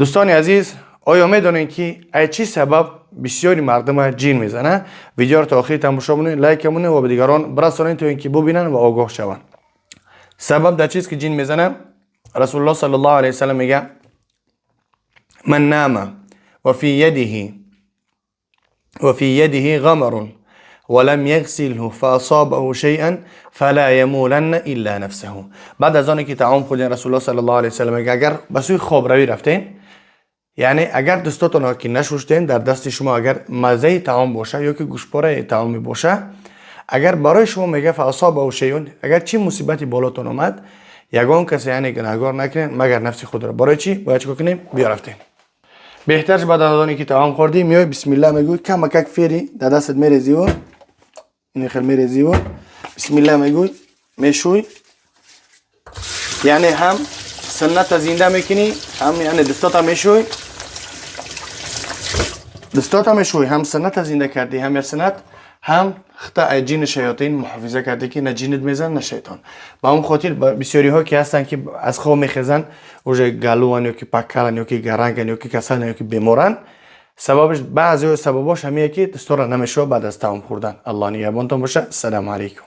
Дӯстони азиз, оё медонед, ки ай чӣ сабаб бисёри мардума ҷин мезана? Видеоро то охири тамошо монед, лайк монед ва ба дигарон бирасонед, то ин ки бубинанд ва огоҳ шаванд. Сабаб дар чист, ки ҷин мезана? Расулуллоҳ саллаллоҳу алайҳи васаллам мега: من نام وفي يده غمر ولم يغسله فأصابه شيئا فلا يمولن إلا نفسه. بعد از آنی که طعام خوردین، رسول الله صلی الله علیه وسلم میگه اگر به سوی خواب روی رفتین، یعنی اگر دستاتون که نشوشتین، در دست شما اگر مزه طعام باشه یا که گوشتپاره طعامی باشه، اگر برای شما میگه فأصابه شيء، اگر چی مصیبتی بالاتون اومد، یگان کسی یعنی گناهگار نکنین مگر نفس خود را. برای چی باید چیکار کنیم؟ بیا رفتین. بهترش بعد از آنی که طعام خوردی، میای بسم الله میگوی، کمکک فیری در دستت میریزی و این خیل میریزی و بسم الله میگوی، میشوی. یعنی هم سنت زنده میکنی، هم یعنی دستات میشوی، دستات میشوی، هم سنت زنده کردی، هم سنت، هم خطا جین شیاطین محافظه کرده که نه جینت میزن نه شیطان. به اون خاطر بسیاری ها که هستن که از خواب میخزن، уже گلوان یا که پکلن یا که گرنگن یا که کسلن یا که بیمارن، سببش، بعضی سبباش همیه که دستا را نمیشوه بعد از طعام خوردن. الله نگهبانتون باشه. السلام علیکم.